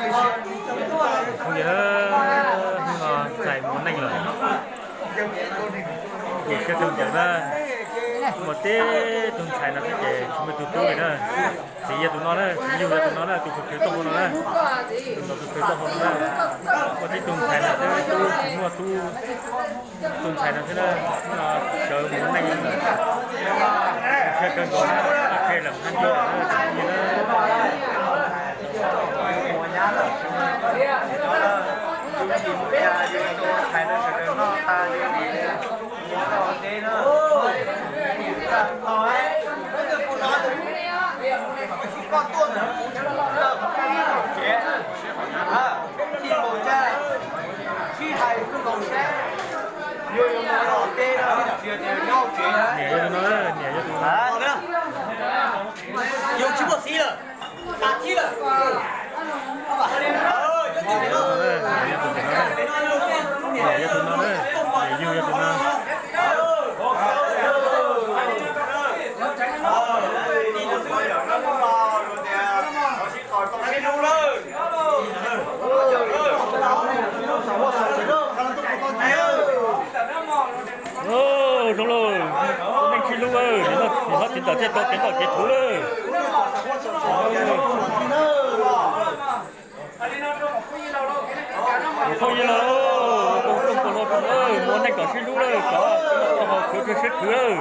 Hnub no ntxhais mus ua neej lawm, kuv siab kawg nkaus na. Muaj tib tug ntxhais no xwb ces tsis muaj tug tub li na. Txiv yog tus no na, txiv yug yog tus no na, tus khwv khwv taub hau no na. Tus no tus khwv taub hau no na. Muaj tib tug ntxhais no xwb, tub tsis muaj tub, tus ntxhais no xwb na. Hnub no sawv mus ua neej lawm. Kuv siab kawg nkaus, ob txhia lam hab ntiag lawm na. Niam yog tus no, niam yog tus no. Yus tsis muaj txiv lawm. Niam yog tus no, niam yug yog tus no. Zoo lauj, neej sib hlub, nim no txiv ntawm thiaj tau kev noj kev thuv lawm. Phooj ywg lauj, ua neej kom sib hlub lawm, kom tau haus khwv rau siab khwv lawm.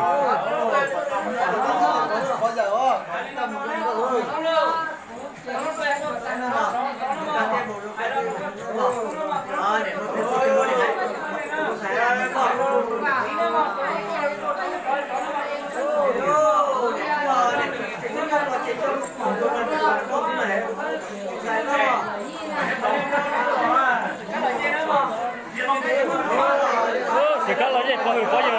Tsis kab los yeej pov hwm pov yawg.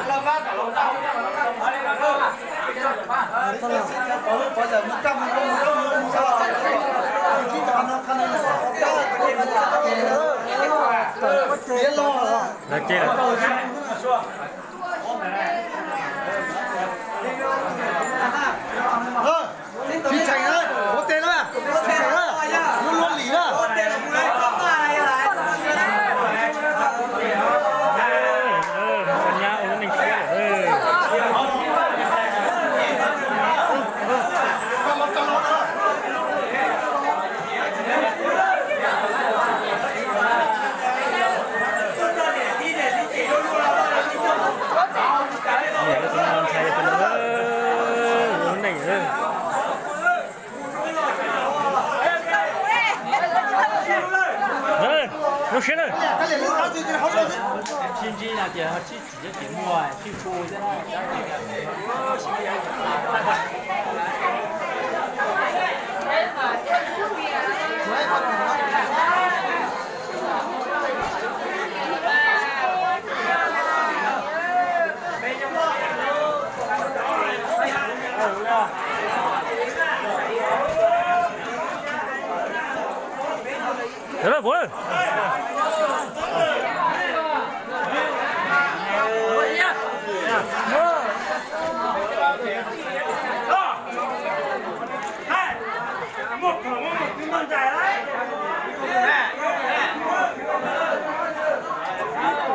Lawv ces Tsis tseem na, ua tes na, tsis tseem na, luag luag lim na. Nyab ua lub neej siab lawm. Niam tus no ntxhais tus no ua lub neej. Zoo siab na.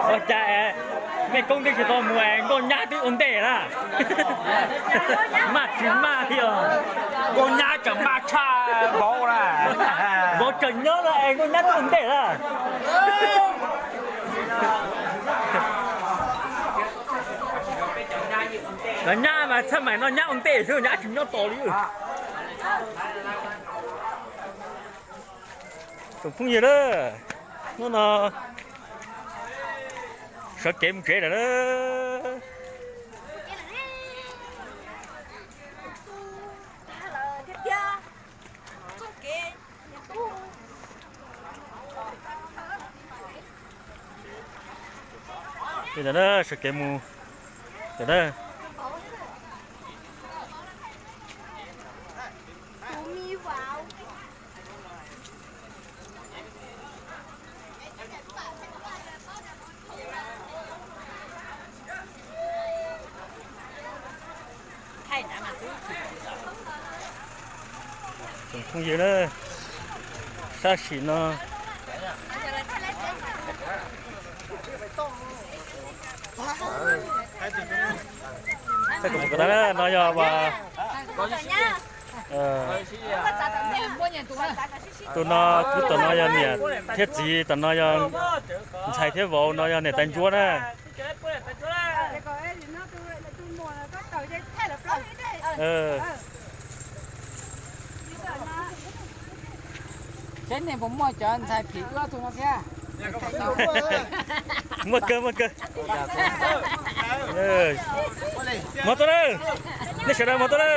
Ua cas mej koob twb tsis tau mus es nkauj nyab twb ua ntej na. Maj tsis maj li os. Nkauj nyab tseem maj tshaj vauv na. Vauv tseem nyob no es nkauj nyab twb ua ntej na. Cov nyab mas txhaj maim no nyab ua ntej xwb, nyab tsis nyob tos li. Tsoom phooj ywg na, hnub no sawv kev mus tsev lawm na. Li ntawd na, sawv kev mus lawm na. Tsoom phooj ywg na, sab sim no, no yog, tus no, tus tom no yog niam thiab txiv, tom no yog ntxhais thiab vauv, no yog niam tais ntsuab na. Seb nej puas muaj cov ntxhais phim ua tus no thiab? Muaj kawg, muaj kawg. Mog tuaj na, nej sawv daws mog tuaj na.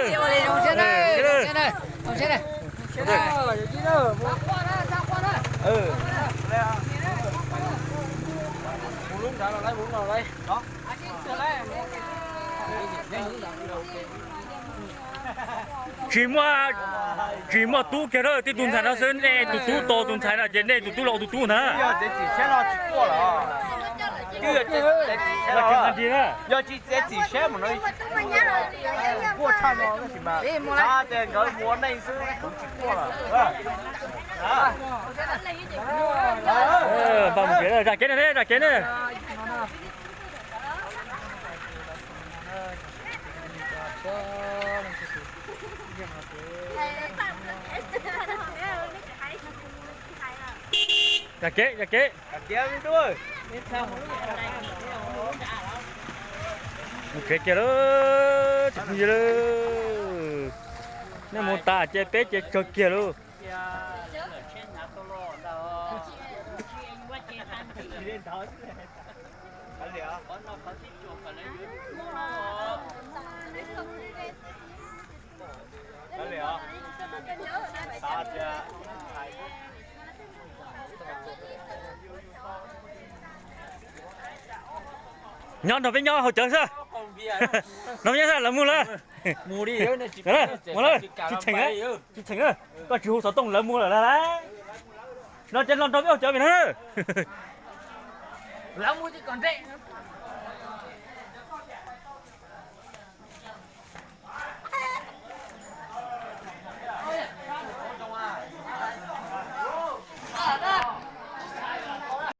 Tsis muaj, tsis muaj tub kiag na, tib tug ntxhais no xwb, nej tus tub tos tus ntxhais no ces nej tus tub los ua tus tub ntag. Yog txiav txim siab no tsis quaj lawm. Yog tsis txiav txim siab mas no quaj tshaj no tab sis mas xav tias nkawd mus ua neej xwb kuv tsis quaj lawm. Zam kev na, zam kev na. Zam kev, zam kev. Mus tsev kiag lauj, tsis phooj ywg lauj. Nej mus tas ces peb ces tsawg kiag lauj. Nyob nrog peb nyob haus cawv xwb. Nrog peb nyob xwb, lawv mus lawm. Mus lawm, tsis cheem, tsis cheem. Koj tsis hu xov tooj lawv mus lawm lauj. No ces los nrog peb haus cawv vim no. Lawv mus ces kom nres.